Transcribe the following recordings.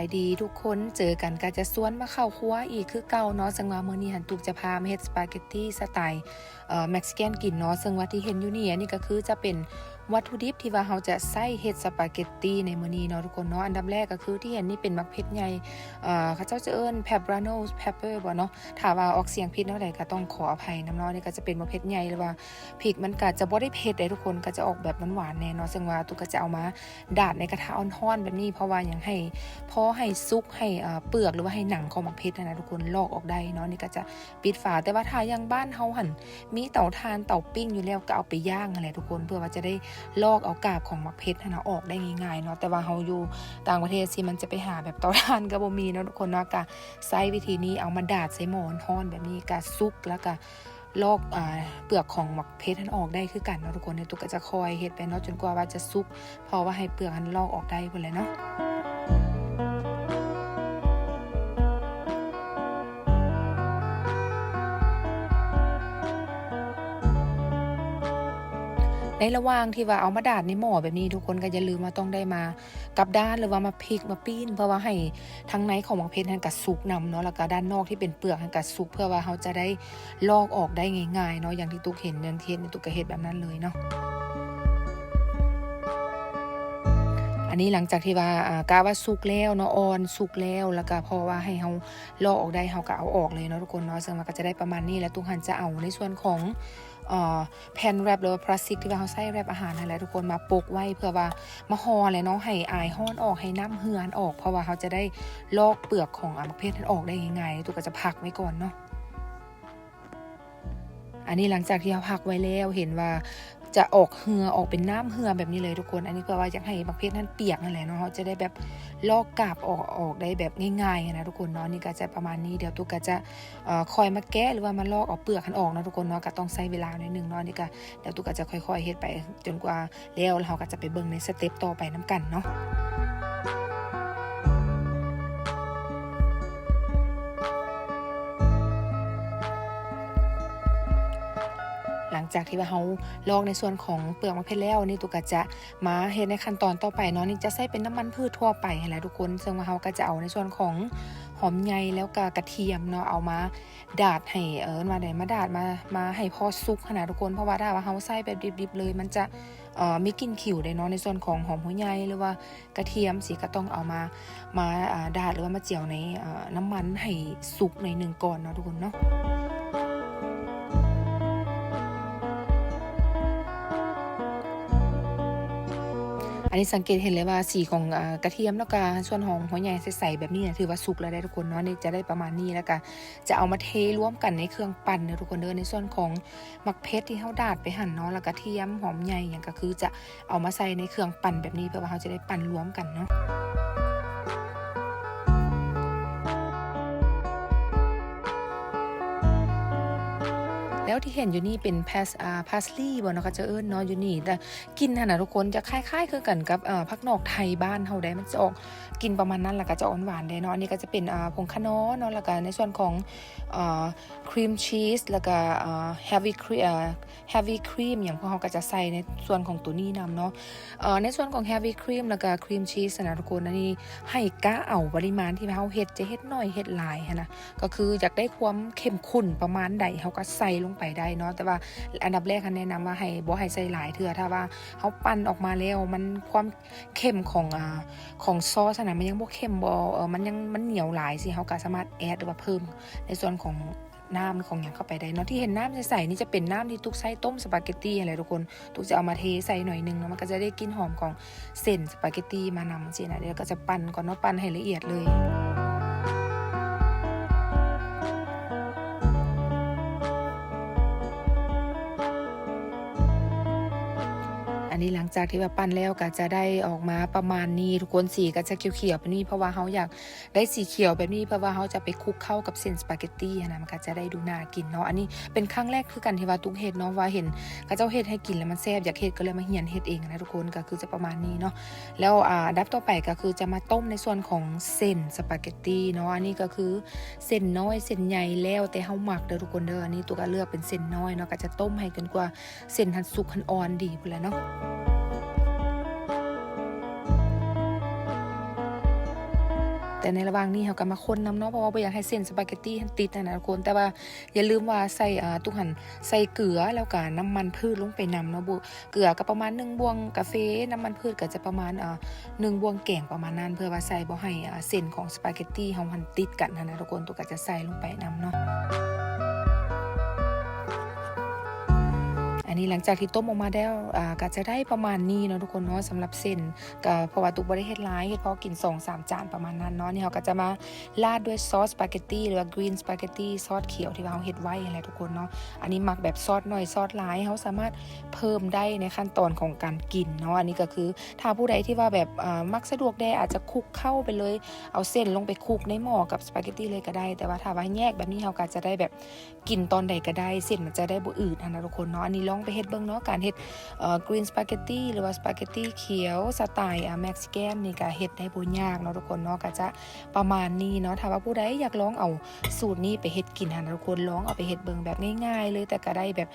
ສະບາຍດີທຸກຄົນ ເຈີກັນກະຈະຊວນມາເຂົ້າຄົວອີກຄືເກົ່າເນາະ. ເຊິ່ງວ່າມື້ນີ້ຫັ້ນ ຕຸກຈະພາມາເຮັດສະປາເກັດຕີສະໄຕ ເອີ ເມັກຊິກັນກິນເນາະ. ເຊິ່ງວ່າທີ່ເຫັນຢູ່ນີ້ ອັນນີ້ກະຄືຈະເປັນວັດຖຸດິບທີ່ວ່າເຮົາຈະໃຊ້ເຮັດສະປາເກັດຕີໃນມື້ນີ້ເນາະທຸກຄົນເນາະ. ອັນດັບແລກກະຄືທີ່ເຫັນນີ້ເປັນໝາກເຜັດໃຫຍ່ ເອີ ເຂົາເຈົ້າຈະເອີ້ນ poblano pepper ບໍ່ເນາະ. ຖ້າວ່າອອກສຽງຜິດແນວໃດກະຕ້ອງຂໍອະໄພນຳເນາະ. ອັນນີ້ກະຈະເປັນໝາກເຜັດໃຫຍ່ ຫຼືວ່າພິກມັນກະຈະບໍ່ໄດ້ເຜັດໃດທຸກຄົນ ກະຈະອອກແບບຫວານໆແດ່ເນາະ. ເຊິ່ງວ່າຕຸກກະຈະເອົາມາ ດາດໃນກະທະຮ້ອນໆແບບນີ້ ເພາະວ່າຫຍັງ ໃຫ້ ພໍໃຫ້ສຸກ ໃຫ້ ເອີ ເປືອກ ຫຼືວ່າໃຫ້ໜັງຂອງໝາກເຜັດຫັ້ນນະທຸກຄົນ ລອກອອກໄດ້ເນາະ. ນີ້ກະຈະປິດຝາ ແຕ່ວ່າຖ້າຢ່າງບ້ານເຮົາຫັ້ນ ມີເຕົາຖ່ານເຕົາປີ້ງຢູ່ແລ້ວ ກະເອົາໄປຍ່າງຫັ້ນແຫຼະທຸກຄົນ ເພື່ອວ່າຈະໄດ້ລອກເອົາກາບຂອງໝາກເຜັດຫັ້ນນະອອກໄດ້ງ່າຍໆເນາະ. ແຕ່ວ່າເຮົາຢູ່ຕ່າງປະເທດຊີ້ ມັນຈະໄປຫາແບບເຕົາຖ່ານກະບໍ່ມີເນາະທຸກຄົນເນາະ. ກະໃຊ້ວິທີນີ້ ເອົາມາດາດໃສ່ໝໍ້ຮ້ອນໆແບບນີ້ ກະສຸກ ແລ້ວກະ ລອກ ອາ ເປືອກຂອງໝາກເຜັດຫັ້ນອອກໄດ້ຄືກັນເນາະທຸກຄົນ. ຕຸກກະຈະຄ່ອຍເຮັດໄປເນາະ ຈົນກວ່າວ່າຈະສຸກ ເພາະວ່າໃຫ້ເປືອກຫັ້ນລອກອອກໄດ້ພຸ້ນແຫຼະເນາະ. ໃນລະຫວ່າງທີ່ວ່າເອົາມາດາດໃນໝໍ້ແບບນີ້ ທຸກຄົນກະຢ່າລືມວ່າຕ້ອງໄດ້ມາ ກັບດ້ານ ຫຼືວ່າມາພິກມາປີ້ນ ເພື່ອວ່າໃຫ້ທາງໃນຂອງໝາກເຜັດຫັ້ນກະສຸກນຳເນາະ ແລ້ວກະດ້ານນອກທີ່ເປັນເປືອກຫັ້ນກະສຸກ ເພື່ອວ່າເຮົາຈະໄດ້ລອກອອກໄດ້ງ່າຍໆເນາະ. ຢ່າງທີ່ຕຸກເຫັນ ຢ່າງທີ່ເຫັນ ຕຸກກະເຮັດແບບນັ້ນເລີຍເນາະ. ອັນນີ້ຫຼັງຈາກທີ່ວ່າ ອາ ກະວ່າສຸກແລ້ວເນາະ ອ່ອນສຸກແລ້ວ ແລ້ວກະພໍວ່າໃຫ້ເຮົາລອກອອກໄດ້ ເຮົາກະເອົາອອກເລີຍເນາະທຸກຄົນເນາະ. ເຊິ່ງວ່າກະຈະໄດ້ປະມານນີ້ ແລ້ວຕຸກຫັ້ນຈະເອົາໃນສ່ວນຂອງ ເອີ ແຜ່ນແຣັບ ຫຼືວ່າພລາສຕິກທີ່ວ່າເຮົາໃຊ້ແຣັບອາຫານຫັ້ນແຫຼະທຸກຄົນ ມາປົກໄວ້ ເພື່ອວ່າມາຫໍ່ແຫຼະເນາະ ໃຫ້ອາຍຮ້ອນອອກ ໃຫ້ນ້ຳເຫື່ອຫັ້ນອອກ ເພາະວ່າເຮົາຈະໄດ້ລອກເປືອກຂອງ ອາ ໝາກເຜັດຫັ້ນອອກໄດ້ງ່າຍໆ. ຕຸກກະຈະພັກໄວ້ກ່ອນເນາະ. ອັນນີ້ຫຼັງຈາກທີ່ເຮົາພັກໄວ້ແລ້ວ ເຫັນວ່າຈະອອກເຫື່ອ ອອກເປັນນ້ຳເຫື່ອແບບນີ້ເລີຍທຸກຄົນ. ອັນນີ້ເພື່ອວ່າຢາກໃຫ້ໝາກເຜັດຫັ້ນປຽກຫັ້ນແຫຼະເນາະ ເຮົາຈະໄດ້ແບບລອກກາບອອກ ອອກໄດ້ແບບງ່າຍໆຫັ້ນນະທຸກຄົນເນາະ. ນີ້ກະຈະປະມານນີ້ ດຽວຕຸກກະຈະ ເອີ ຄ່ອຍມາແກະ ຫຼືວ່າມາລອກເອົາເປືອກຫັ້ນອອກເນາະທຸກຄົນເນາະ. ກະຕ້ອງໃຊ້ເວລາໜ້ອຍໜຶ່ງເນາະ. ນີ້ກະ ດຽວຕຸກກະຈະຄ່ອຍໆເຮັດໄປຈົນກວ່າແລ້ວ ແລ້ວເຮົາກະຈະໄປເບິ່ງໃນສະເຕັບຕໍ່ໄປນຳກັນເນາະ. ຫຼັງຈາກທີ່ວ່າເຮົາລອກໃນສ່ວນຂອງເປືອກໝາກເຜັດແລ້ວ ນີ້ຕຸກກະຈະມາເຮັດໃນຂັ້ນຕອນຕໍ່ໄປເນາະ. ນີ້ຈະໃຊ້ເປັນນ້ຳມັນພືດທົ່ວໄປຫັ້ນແຫຼະທຸກຄົນ ເຊິ່ງວ່າເຮົາກະຈະເອົາໃນສ່ວນຂອງຫອມໃຫຍ່ ແລ້ວກະກະທຽມເນາະ ເອົາມາ ດາດໃຫ້ ເອີ້ນວ່າໃດ ມາດາດ ມາ ມາໃຫ້ພໍສຸກຫັ້ນນະທຸກຄົນ. ເພາະວ່າຖ້າວ່າເຮົາໃສ່ແບບດິບໆເລີຍ ມັນຈະ ເອີ ມີກິ່ນຂິວໄດ໋ເນາະ. ໃນສ່ວນຂອງຫອມຫົວໃຫຍ່ ຫຼືວ່າກະທຽມຊີ້ ກະຕ້ອງເອົາມາ ມາ ອາ ດາດ ຫຼືວ່າມາຈຽວໃນ ເອີ ນ້ຳມັນໃຫ້ສຸກໜ້ອຍໜຶ່ງກ່ອນເນາະທຸກຄົນເນາະ. ອັນນີ້ສັງເກດເຫັນເລີຍວ່າສີຂອງ ອາ ກະທຽມ ແລ້ວກະສ່ວນຂອງຫົວໃຫຍ່ໃສໆແບບນີ້ນະ ຖືວ່າສຸກແລ້ວໄດ໋ທຸກຄົນເນາະ. ນີ້ຈະໄດ້ປະມານນີ້ ແລ້ວກະ ຈະເອົາມາເທລວມກັນໃນເຄື່ອງປັ່ນເດີທຸກຄົນເດີ. ໃນສ່ວນຂອງໝາກເຜັດທີ່ເຮົາດາດໄປຫັ້ນເນາະ ແລ້ວກະທຽມ ຫອມໃຫຍ່ຫຍັງ ກະຄືຈະເອົາມາໃສ່ໃນເຄື່ອງປັ່ນແບບນີ້ ເພື່ອວ່າເຮົາຈະໄດ້ປັ່ນລວມກັນເນາະ. ແລ້ວທີ່ເຫັນຢູ່ນີ້ເປັນ parsley ບໍ່ເນາະ ເຂົາເຈົ້າເອີ້ນເນາະ ຢູ່ນີ້ ແຕ່ກິ່ນຫັ້ນນະທຸກຄົນ ຈະຄ້າຍໆຄືກັນກັບ ເອີ ຜັກນອກໄທບ້ານເຮົາໄດ໋ ມັນຈະອອກ ກິ່ນປະມານນັ້ນ ແລ້ວກະຈະອ່ອນຫວານແດ່ເນາະ. ອັນນີ້ກະຈະເປັນ ອາ ຜົງຂະໜໍເນາະ ແລ້ວກະໃນສ່ວນຂອງ ອາ cream cheese ແລ້ວກະ ອາ heavy cream ອາ heavy cream ຫຍັງ ພວກເຮົາກະຈະໃສ່ໃນສ່ວນຂອງໂຕນີ້ນຳເນາະ. ເອີ ໃນສ່ວນຂອງ heavy cream ແລ້ວກະ cream cheese ຫັ້ນນະທຸກຄົນ ອັນນີ້ໃຫ້ກະເອົາປະລິມານທີ່ເຮົາເຮັດ ຈະເຮັດໜ້ອຍເຮັດຫຼາຍຫັ້ນນະ ກະຄືຢາກໄດ້ຄວາມເຂັ້ມຂຸ້ນປະມານໃດ ເຮົາກະໃສ່ລົງໄປໄດ້ເນາະ. ແຕ່ວ່າອັນດັບແລກຫັ້ນແນະນຳວ່າໃຫ້ ບໍ່ໃຫ້ໃສ່ຫຼາຍເທື່ອ ຖ້າວ່າເຮົາປັ່ນອອກມາແລ້ວ ມັນ ຄວາມ ເຂັ້ມຂອງ ອາ ຂອງຊອສຫັ້ນນະ ມັນຍັງບໍ່ເຂັ້ມ ບໍ່ ເອີ ມັນຍັງ ມັນໜຽວຫຼາຍຊີ້ ເຮົາກະສາມາດແອດ ຫຼືວ່າເພີ່ມໃນສ່ວນຂອງນ້ຳຂອງຫຍັງເຂົ້າໄປໄດ້ເນາະ. ທີ່ເຫັນນ້ຳໃສໆນີ້ຈະເປັນນ້ຳທີ່ຕຸກໃຊ້ຕົ້ມສະປາເກັດຕີຫັ້ນແຫຼະທຸກຄົນ. ຕຸກຈະເອົາມາເທໃສ່ໜ້ອຍໜຶ່ງເນາະ ມັນກະຈະໄດ້ກິ່ນຫອມຂອງເສັ້ນສະປາເກັດຕີມານຳຊີ້ນະ. ດຽວກະຈະປັ່ນກ່ອນເນາະ ປັ່ນໃຫ້ລະອຽດເລີຍ. ອັນນີ້ຫຼັງຈາກທີ່ວ່າປັ່ນແລ້ວກະຈະໄດ້ອອກມາປະມານນີ້ທຸກຄົນ. ສີກະຈະຂຽວໆແບບນີ້ ເພາະວ່າເຮົາຢາກໄດ້ສີຂຽວແບບນີ້ ເພາະວ່າເຮົາຈະໄປຄຸກເຂົ້າກັບເສັ້ນສະປາເກັດຕີຫັ້ນນະ ມັນກະຈະໄດ້ດູໜ້າກິນເນາະ. ອັນນີ້ເປັນຄັ້ງແລກຄືກັນທີ່ວ່າຕຸກເຮັດເນາະ ວ່າເຫັນເຂົາເຈົ້າເຮັດໃຫ້ກິນແລ້ວມັນແຊບ ຢາກເຮັດ ກະເລີຍມາຮຽນເຮັດເອງຫັ້ນນະທຸກຄົນ. ກະຄືຈະປະມານນີ້ເນາະ. ແລ້ວ ອາ ອັນດັບຕໍ່ໄປກະຄືຈະມາຕົ້ມໃນສ່ວນຂອງເສັ້ນສະປາເກັດຕີເນາະ. ອັນນີ້ກະຄືເສັ້ນນ້ອຍເສັ້ນໃຫຍ່ ແລ້ວແຕ່ເຮົາມັກເດີທຸກຄົນເດີ. ອັນນີ້ຕຸກກະເລືອກເປັນເສັ້ນນ້ອຍເນາະ ກະຈະຕົ້ມໃຫ້ຈົນກວ່າ ເສັ້ນຫັ້ນສຸກຫັ້ນອ່ອນດີພຸ້ນແຫຼະເນາະ. ແ ແຕ່ໃນລະຫວ່າງນີ້ເຮົາກໍມາຄົນນຳເນາະ ເພາະວ່າບໍ່ຢາກໃຫ້ເສັ້ນສະປາເກັດຕີຫັ້ນຕິດຫັ້ນນະທຸກຄົນ. ແຕ່ວ່າຢ່າລືມວ່າໃສ່ ເອີ ທຸກຫັ້ນ ໃສ່ເກືອ ແລ້ວກໍນ້ຳມັນພືດລົງໄປນຳເນາະ. ເກືອກໍປະມານໜຶ່ງບ່ວງກາເຟ, ນ້ຳມັນພືດກໍຈະປະມານ ເອີ ໜຶ່ງບ່ວງແກງປະມານນັ້ນ ເພື່ອວ່າໃສ່ບໍ່ໃຫ້ ເອີ ເສັ້ນຂອງສະປາເກັດຕີເຮົາຫັ້ນຕິດກັນຫັ້ນນະທຸກຄົນ. ໂຕກໍຈະໃສ່ລົງໄປນຳເນາະ. ອັນນີ້ຫຼັງຈາກທີ່ຕົ້ມອອກມາແລ້ວ ອາ ກໍຈະໄດ້ປະມານນີ້ເນາະທຸກຄົນເນາະ. ສຳລັບເສັ້ນ ກໍເພາະວ່າຕຸກບໍ່ໄດ້ເຮັດຫຼາຍ ເຮັດພໍກິນສອງສາມຈານປະມານນັ້ນເນາະ. ນີ້ເຮົາກໍຈະມາລາດດ້ວຍຊອສສະປາເກັດຕີ ຫຼືວ່າ green spaghetti ຊອສຂຽວທີ່ວ່າເຮົາເຮັດໄວ້ຫັ້ນແຫຼະທຸກຄົນເນາະ. ອັນນີ້ມັກແບບຊອສໜ້ອຍຊອສຫຼາຍ ເຮົາສາມາດເພີ່ມໄດ້ໃນຂັ້ນຕອນຂອງການກິນເນາະ. ອັນນີ້ກໍຄືຖ້າຜູ້ໃດທີ່ວ່າແບບ ເອີ ມັກສະດວກແດ່ ອາດຈະຄຸກເຂົ້າໄປເລີຍ ເອົາເສັ້ນລົງໄປຄຸກໃນໝໍ້ກັບສະປາເກັດຕີເລີຍກໍໄດ້. ແຕ່ວ່າຖ້າວ່າແຍກແບບນີ້ ເຮົາກໍຈະໄດ້ແບບ ກິນຕອນໃດກໍໄດ້ ເສັ້ນມັນຈະໄດ້ບໍ່ອືດຫັ້ນນະທຸກຄົນເນາະ. ອັນນີ້ລອງໄປເຮັດເບິ່ງເນາະ ການເຮັດ ເອີ green spaghetti ຫຼືວ່າ spaghetti ຂຽວສະໄຕ ອາ Mexican ນີ້ກໍເຮັດໄດ້ບໍ່ຍາກເນາະທຸກຄົນເນາະ. ກໍຈະປະມານນີ້ເນາະ. ຖ້າວ່າຜູ້ໃດຢາກລອງເອົາສູດນີ້ໄປເຮັດກິນຫັ້ນນະທຸກຄົນ ລອງເອົາໄປເຮັດເບິ່ງ ແບບງ່າຍໆເລີຍ ແຕ່ກໍໄດ້ແບບ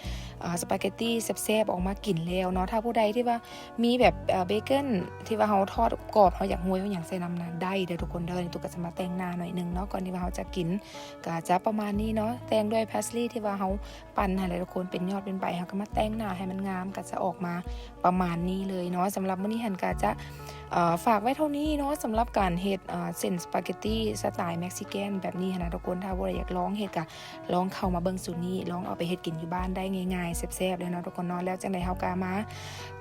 ອາ ສະປາເກັດຕີແຊບໆອອກມາກິນແລ້ວເນາະ. ຖ້າຜູ້ໃດທີ່ວ່າມີແບບ ເອີ ເບເກີນທີ່ວ່າເຮົາທອດກອບ ເຮົາຢາກໂຮຍເຮົາຫຍັງໃສ່ນຳນະ ໄດ້ເດີທຸກຄົນເດີ. ນີ້ຕຸກກໍຈະມາແຕ່ງໜ້າໜ້ອຍໜຶ່ງເນາະ ກ່ອນທີ່ວ່າເຮົາຈະກິນ. ກໍຈະປະມານນີ້ເນາະ ແຕ່ງດ້ວຍ parsley ທີ່ວ່າເຮົາປັ່ນຫັ້ນແຫຼະທຸກຄົນ ເປັນຍອດເປັນໃບ. ເຮົາກໍມາແຕ່ງໜ້າໃຫ້ມັນງາມ ກໍຈະອອກມາປະມານນີ້ເລີຍເນາະ. ສຳລັບມື້ນີ້ຫັ້ນກໍຈະ ເອີ ຝາກໄວ້ເທົ່ານີ້ເນາະ ສຳລັບການເຮັດ ເອີ ເສັ້ນສະປາເກັດຕີສະໄຕ Mexican ແບບນີ້ຫັ້ນນະທຸກຄົນ. ຖ້າຜູ້ໃດຢາກລອງເຮັດກໍລອງເຂົ້າມາເບິ່ງສູດນີ້ ລອງເອົາໄປເຮັດກິນຢູ່ບ້ານໄດ້ງ່າຍໆ ແຊບໆເລີຍເນາະທຸກຄົນເນາະ. ແລ້ວຈັ່ງໃດເຮົາກໍມາ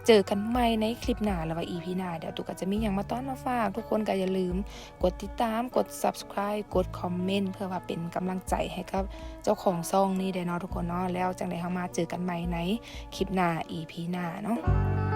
ເຈີກັນໃໝ່ໃນຄລິບໜ້າ ຫຼືວ່າ ອີພີ ໜ້າ. ດຽວຕຸກກໍຈະມີຫຍັງມາຕ້ອນມາຝາກ ທຸກຄົນກໍຢ່າລືມ ກົດຕິດຕາມ ກົດ subscribe ກົດຄອມເມັນ ເພື່ອວ່າເປັນກຳລັງໃຈໃຫ້ກັບເຈົ້າຂອງຊ່ອງນີ້ແດ່ເນາະທຸກຄົນເນາະ. ແລ້ວຈັ່ງໃດເຮົາມາເຈີກັນໃໝ່ໃນຄລິບໜ້າ ອີພີ ໜ້າເນາະ.